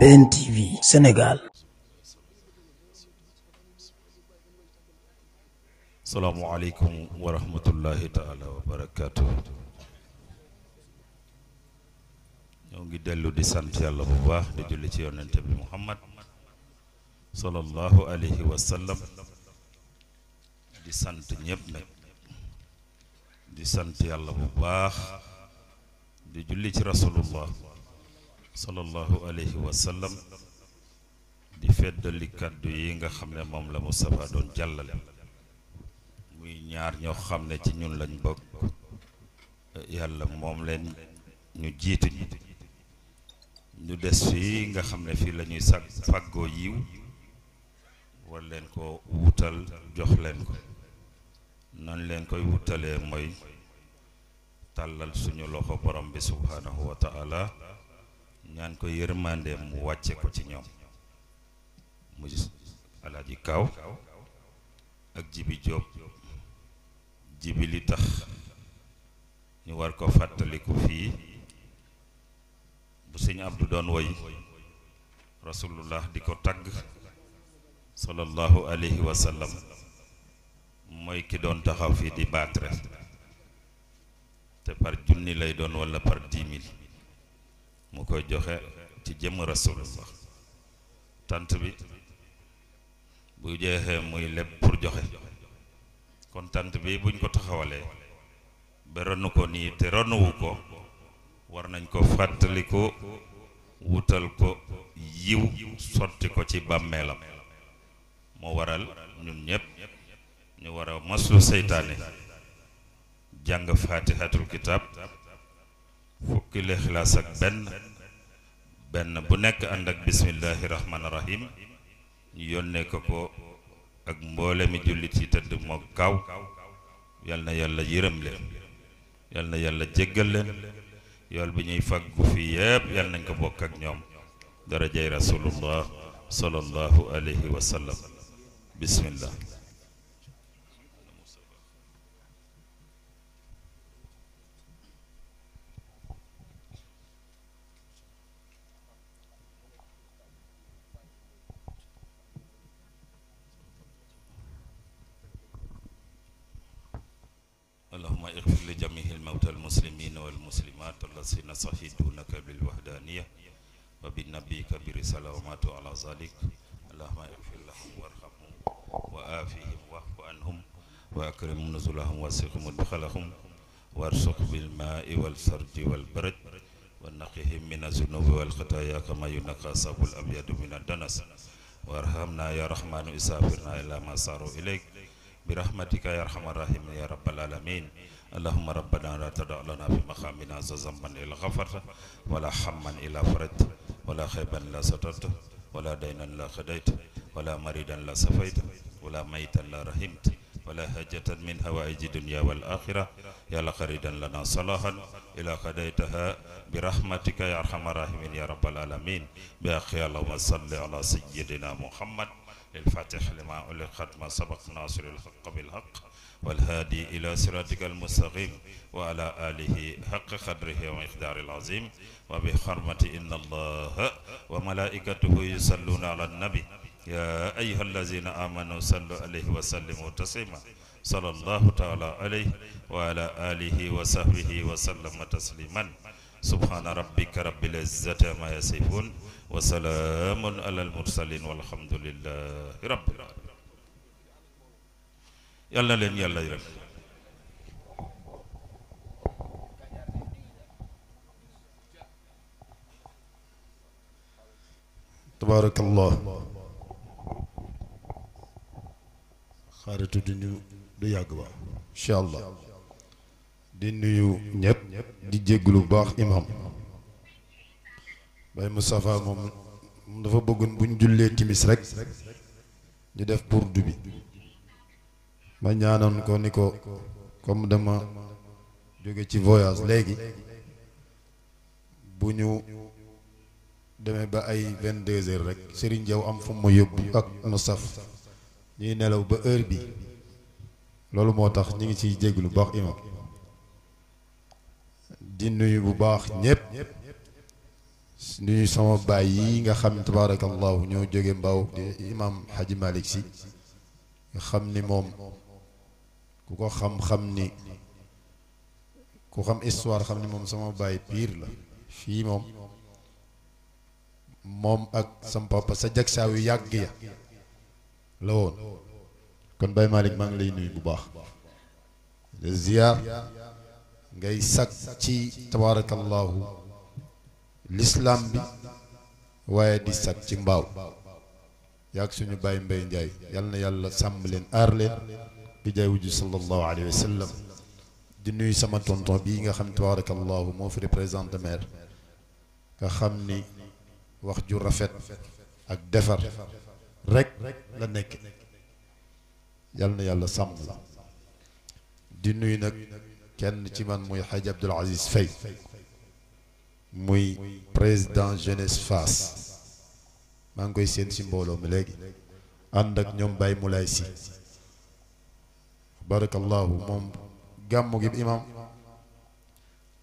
TNTV Sénégal. Assalamualaikum warahmatullahi taala wabarakatuh. ñoo ngi dellu di sant yàlla bu baax di julli ci yonente bi Muhammad sallallahu alayhi wa sallam. di sant ñëpp nag di sant yàlla bu baax di julli ci rasulullah sallallahu alayhi wa sallam. di feddali kàddu yi nga xam ne moom la Moustapha doon jàllale muy ñaar ñoo xam ne ci ñun lañ bokk yàlla moom leen ñu jiitu ñu des fii nga xam ne fii la ñuy fàggoo yiw war leen ko wutal jox leen ko nan leen koy wutalee mooy tàllal suñu loxo borom bi subhanahu wa ta'ala ñaan ko yërmande mu wàcce ko ci ñoom muy Alaaji Kaaw ak Jibi Jóob jibi li tax ñu war ko fàttaliku fii bu sëñ Abdu doon woy rasulullah di ko tagg sallallahu alayhi wa sallam mooy ki doon taxaw fii di baatre te par junni lay doon wala par 10 000 mu koy joxe ci jëm rasulullah tant bi bu jeexee muy lépp pour joxe kon tant bi buñ ko taxawalee ba ronu ko nii te ronuwu ko war nañ ko fàttaliku wutal ko yiw sotti ko ci bàmmeelam moo waral ñun ñëpp ñu war a maslu seytaane jàng fatihatul kitab fukki lixlaas ak benn bu nekk ànd ak bismillahi rahmaani rahim ñu yónnee ko ak mboole mi jullit yi tëdd moo Kaaw yal na yàlla yërëm leen yal na yàlla jéggal leen yool bi ñuy faggu fii yépp yal nañ ko bokk ak ñoom darajay rasulullah sallallahu alayhi wa sallam. bismillah. اللهم اغفر لجميع الموتى المسلمين والمسلمات الذين شهدونك بالوحدانية وبنبيك برسالة وماتوا على ذلك. اللهم اغفر لهم وارحمهم وآفهم واعف عنهم وأكرم نزلهم واسق مدخلهم وارزق بالماء والثلج والبرد ونقهم من الذنوب والخطايا كما ينقى الثوب الأبيض من الدنس وارحمنا يا رحمن إسافرنا إلى ما صاروا إليك برحمتك يا أرحم الراحمين يا رب العالمين. اللهم ربنا لا تدع لنا في مقامنا ذنبا إلا غفرته ولا حما إلا فرجته ولا خيبا إلا سترته ولا دينا إلا قضيته ولا مريدا إلا شفيته ولا ميتا إلا رحمته ولا حاجة من حوائج الدنيا والآخرة يا لقريدا لنا صلاحا إلى قضيتها برحمتك يا أرحم الراحمين يا رب العالمين. بأخي اللهم صل على سيدنا محمد الفاتح لما أغلق ختم سبق ناصر الحق بالحق والهادي إلى صراطك المستقيم وعلى آله حق قدره ومقدار العظيم وبحرمة إن الله وملائكته يصلون على النبي يا أيها الذين آمنوا صلوا عليه وسلموا تسليما صلى الله تعالى عليه وعلى آله وصحبه وسلم تسليما. سبحان ربك رب العزة ما يصفون وسلام على المرسلين والحمد لله رب العالمين. يلا لين يلا يرم. تبارك الله. xaaritu du yàgg ba incha allah di nuyu ñëpp di jégglu bu baax imam Baye Moustapha moom dafa bëggoon bu ñu jullee timis rek ñu def burdu bi ma ñaanoon ko ni ko comme dama jóge ci voyage léegi bu ñu demee ba ay 22 heures rek Serigne Diaw am fu mu yóbbu ak Moustapha ñuy nelaw ba heure bi loolu moo tax ñu ngi ciy jégglu bu baax imam di nuyu bu baax ñëpp nuyu sama baay yi nga xam tabarakallahu ñoo jóge Mbaaw di imam Haji Malick Sy nga xam ni moom ku ko xam ni ku xam histoire xam ni moom sama baay piir la fii moom ak sama papa sa jagsaaw yu yàgg ya la woon kon Baye Malick maa ngi lay nuyu bu baax de ziyaar ngay sag ci tabarakallahu l'islam bi waaye di sag ci Mbaaw yaag suñu Baye Mbaye Ndiaye yal na yàlla sàmm leen aar leen bi jaay wujju sallallahu alayhi wa sallam di nuyu sama tonton bii nga xam tabarakallahu moo fi représenté maire nga xam ni wax ju rafet ak defar rek la nekk yal na yàlla sàmm la di nuyu nag kenn ci man muy Hadj Abdoul Aziz Faye muy président jeunesse Fass maa ngi koy seen ci mbooloo mi léegi ànd ak ñoom Baye Moulay Sy barakallahu moom gàmmu gi imam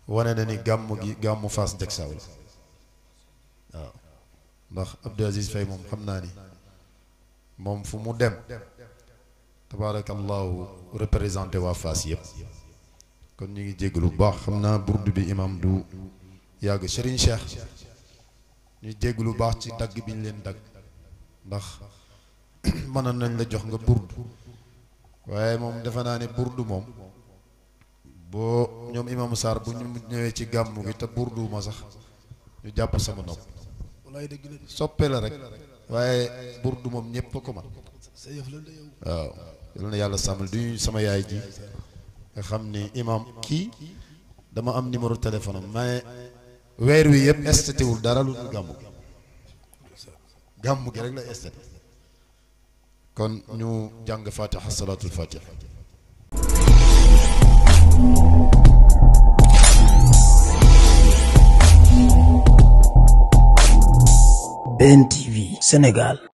wane na ni gàmmu Fass jagsaaw la waaw ndax Abdoul Aziz Faye moom xam naa ni moom fu mu dem tabarakallahu représenté waa Fass yëpp kon ñu ngi jéglu bu baax xam naa burdu bi imam du yàgg Serigne Cheikh ñu jéglu bu baax ci dagg bi ñu leen dagg ndax mënoon nañ la jox nga burdu waaye moom defe naa ne burdu moom boo ñoom imam Sarr bu ñu ñëwee ci gàmmu gi te burdu ma sax ñu jàpp sama nopp soppe la rek waaye burdu moom ñëpp ko man waaw yal na yàlla sàmmal du sama yaay ji nga xam ni imam kii dama am numéro téléphone am mais weer wi yëpp estété wul dara lu dul gàmmu gi rek la estété kon ñu jàng fatiha salatul fatiha BNTV Sénégal.